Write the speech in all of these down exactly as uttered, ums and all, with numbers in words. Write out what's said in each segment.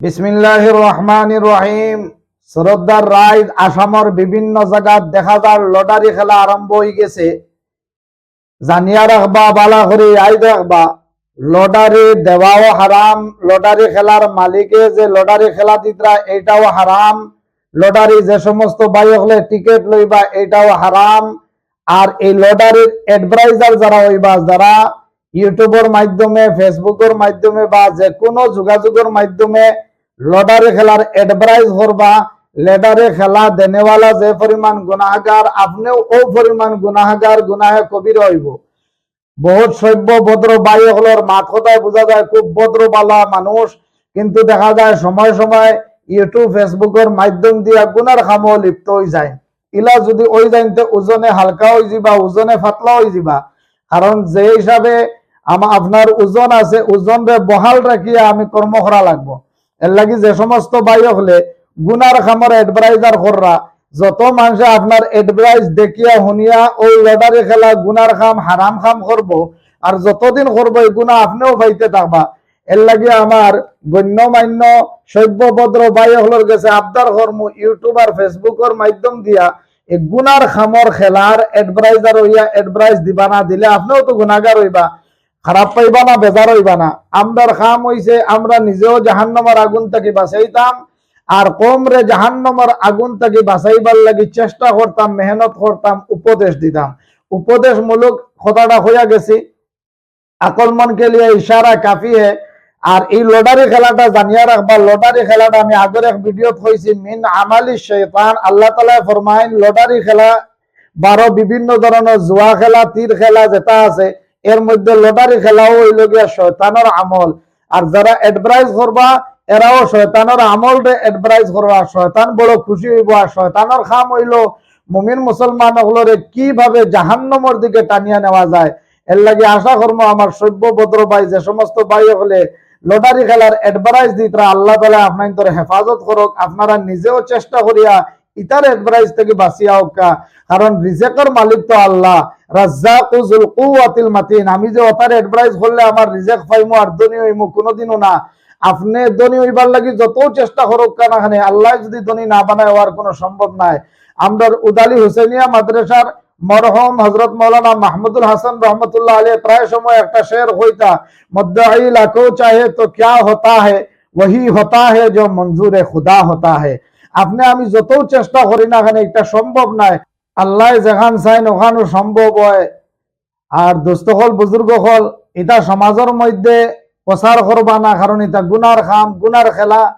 বিসমিল্লাহির রহমানির রহিম। শ্রদ্ধার রাইজ, আসামর বিভিন্ন জাগাত দেখা যার লটারি খেলা আরম্ভ অই গেছে। জানিয়া রাখবা, বালা করি আই দেখবা, লটারি দেওয়াও হারাম, লটারি খেলার মালিকে যে লটারি খেলা দিতরা এইটাও হারাম, লটারি যে সমস্ত ভাই অকলে টিকিট লইবা এইটাও হারাম। আর এই লটারির অ্যাডভাইজার যারা অইবা, যারা YouTubeর মাধ্যমে, Facebookর মাধ্যমে বা যে কোনো যোগাযোগর মাধ্যমে লটারি খেলার অ্যাডভাইস করবা, লটারি খেলা দেনেওয়ালা যে পরিমাণ গুনাহগার, আপনেও ও পরিমাণ গুনাহগার, গুনাহে কবিরা অইবো। বহুত সভ্য ভদ্র ভাই অকলর মাত কথায় বুঝা যায় খুব ভদ্র বালা মানুষ, কিন্তু দেখা যায় সময় সময় YouTube Facebookর মাধ্যম দিয়া গুনার কামো লিপ্ত অই যায়। ইলা যদি অই যাইন তে ওজনে হালকা অই যিবা, ওজনে পাতলা অই যিবা। কারণ যে হিসাবে আমা-, আপনার ওজন আছে, ওজনরে বহাল রাখিয়া আমি কর্ম করা লাগবো। এর লাগি যে সমস্ত ভাই অকলে গুনার কামর অ্যাডভাইজার কররা, যত মানষে আপনার অ্যাডভাইস দেখিয়া হুনিয়া ওই লটারি খেলা গুনার কাম, হারাম কাম করবো, আর যতদিন করবো এই গুনা আপনেও পাইতে থাকবা। এর লাগি আমার গণ্যমান্য সভ্য ভদ্র ভাই অকলর গেছে আবদার করমু, YouTube আর Facebookর মাধ্যম দিয়া এই গুনার কামর খেলার অ্যাডভাইজার অইয়া অ্যাডভাইস দিবা না, দিলে আপনেও তো গুনাগার অইবা, খারাপ পাইবা না, বেজার অইবা না। আমরার কাম অইছে আমরা নিজেও জাহান্নামর আগুন থাকি বাঁচাইতাম, আর কওমরে জাহান্নামর আগুন থাকি বাঁচাইবার লাগি চেষ্টা করতাম, মেহনত করতাম, উপদেশ দিতাম। উপদেশমূলক কথাটা কইয়া গেছি, আকল মন কে লিয়ে ইশারা কাফি হে। আর এই লটারি খেলাটা জানিয়া রাখবা, লটারি খেলাটা আমি আগর এক ভিডিওত কইছি, মিন আমালি শয়তান। আল্লাহ তাআলায় ফরমাইন, লটারি খেলা বারো বিভিন্ন ধরনর জুয়া খেলা, তীর খেলা যেটা আছে, এর মধ্যে লটারি খেলাও অইলো গিয়া শয়তানর আমল। আর যারা অ্যাডভাইস করবা, এরাও শয়তানর আমলরে অ্যাডভাইস করবা। শয়তান বড় খুশি অইবো। আর শয়তানর কাম অইলো মুমিন মুসলমান অকলরে কিভাবে জাহান্নামর দিকে টানিয়া নেওয়া যায়। এর লাগি আশা করমু আমার সভ্য ভদ্র ভাই, যে সমস্ত ভাই অকলে লটারি খেলার অ্যাডভাইস দিতরা, আল্লাহ তাআলায় আপনাইন্তরে হেফাজত করুক। আপনারা নিজেও চেষ্টা করিয়া ইতার অ্যাডভাইস থাকি বাঁচিয়া অউক্কা, কারণ রিজেকর মালিক তো আল্লাহ, রাজ্জাকু যুল কুওয়াতিল মাতিন। আমি যে অতার অ্যাডভাইস করলে আমার রিজেক পাইমু আর ধনী অইমু, কুনুদিনও না। আপনে ধনী অইবার লাগি যত চেষ্টা করউক্কা না কেনে, আল্লায় যুদি ধনী না বানায়, অওয়ার কুনু সম্ভব নাই। আমরার উদালি হুসেনিয়া মাদ্রাসার মরহুম হযরত মাওলানা মাহমুদুল হাসান রহমতুল্লাহ আলাইহি প্রায় সময় একটা শের কইতা, "মুদ্দাঈ লাখো চাহে তো ক্যা হোতা হে, ওহি হোতা হে জো মঞ্জুরে খুদা হোতা হে।" আপনে আমি যতও চেষ্টা করি না কেনে, ইটা সম্ভব নায়। আল্লায় যেখান চাইন অখানউ সম্ভব অয়। আর দোস্ত অকল, বুজুর্গ অকল, ইটা সমাজর মধ্যে প্রচার করবা না, কারণ ইটা গুনার কাম, গুনার খেলা।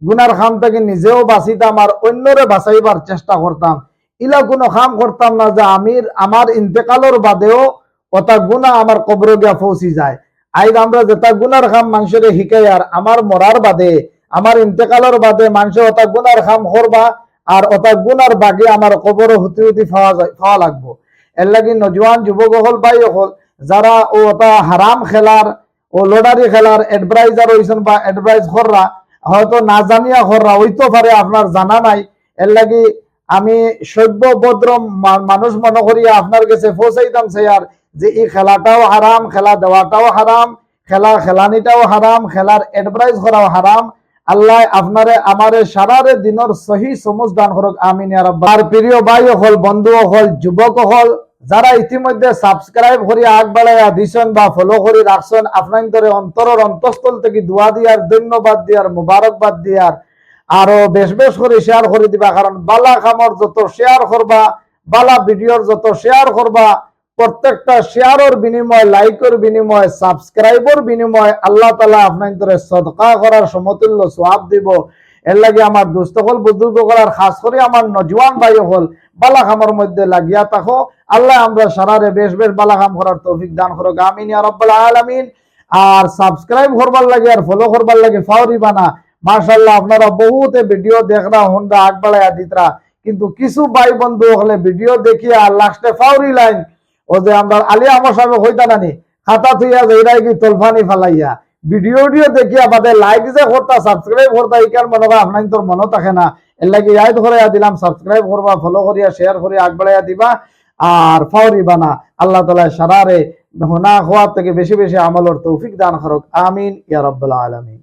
গুনার কাম থাকি নিজেও বাঁচিতাম আর অইন্যরে বাঁচাইবার চেষ্টা করতাম। ইলা কুনু কাম করতাম না যে আমির, আমার ইন্তেকালর বাদেও অতা গুনা আমার কবরো গিয়া পৌঁছি যায়। আইজ আমরা যেটা গুনার কাম মানষরে হিকাইয়ার, আমার মরার বাদে, আমার ইন্তেকালর বাদে মানষে অতা গুনার কাম করবা, আর অতা গুনার বাগি আমার কবরো হুতি হুতি পাওয়া যায়, পাওয়া লাগবো। এর লাগি নজওয়ান যুবক অকল, ভাই অকল, যারা অউ অতা হারাম খেলার, অউ লটারি খেলার অ্যাডভাইজার অইছন বা অ্যাডভাইস কররা, হয়তো না জানিয়া কররা, অইতো পারে আপনার জানা নাই। এর লাগি আমি সভ্য ভদ্র মা-, মানুষ মনো করিয়া আপনার গেছে পৌঁছাইতাম চাইয়ার যে ই খেলাটাও হারাম, খেলা দেওয়াটাও হারাম, খেলা খেলানিটাও হারাম, খেলার অ্যাডভাইস করাও হারাম। আল্লায় আপনারে আমারে সারারে দিনর সহি সমুজ দান করুক, আমিন ইয়া রাব্বাল। আর প্রিয় ভাই অকল, বন্ধু অকল, যুবক অকল, যারা ইতিমধ্যে সাবস্ক্রাইব করিয়া আগ বাড়াইয়া দিছন বা ফলো করি রাখছন, আপনাইন্তরে অন্তরর অন্তঃস্থল থাকি দোয়া দিয়ার, ধন্যবাদ দিয়ার, মুবারকবাদ দিয়ার। আরো বেশ বেশ করি শেয়ার করি দিবা, কারণ বালা কামর যত শেয়ার করবা, বালা ভিডিওর যত শেয়ার করবা, প্রত্যেকটা শেয়ারর বিনিময়ে, লাইকর বিনিময়ে, সাবস্ক্রাইবর বিনিময়ে আল্লাহ তাআলা আপনাইন্তরে সদকা করার সমতুল্য সওয়াব দিবো। এর লাগি আমার দোস্ত অকল, বুজুর্গ অকল, আর খাস করি আমার নজওয়ান ভাই অকল, বালা কামর মধ্যে লাগিয়া থাকো। আল্লায় আমরা সারারে বেশ বেশ বালা কাম করার তৌফিক দান করুক, আমিন ইয়া রাব্বাল আলামিন। আর সাবস্ক্রাইব করবার লাগি আর ফলো করবার লাগি ফাউরিবা না। মাশাআল্লাহ, আপনারা বহুতে ভিডিও দেখরা, হুনরা, আগ বাড়াইয়া দিতরা, কিন্তু কিছু ভাই বন্ধু অকলে ভিডিও দেখিয়া লাস্টে ফাউরিলাইন। অউ যে আমরার আলী আহমদ সাবে কইতা নানি, "খাতা থুইয়া যাইরায়গি তলফানি ফালাইয়া।" ভিডিও টিডিও দেখিয়া বাদে লাইক যে করতা, সাবস্ক্রাইব করতা, ইখান মনো অয় আপনাইন্তর মনো থাকে না। এর লাগি ইয়াদ করাইয়া দিলাম, সাবস্ক্রাইব করবা, ফলো করিয়া, শেয়ার করিয়া আগ বাড়াইয়া দিবা, আর ফাউরিবা না। আল্লাহ তাআলায় সারারে হুনা কওয়ার থাকি বেশি বেশি আমলর তৌফিক দান করুক, আমিন ইয়া রাব্বাল আলামিন।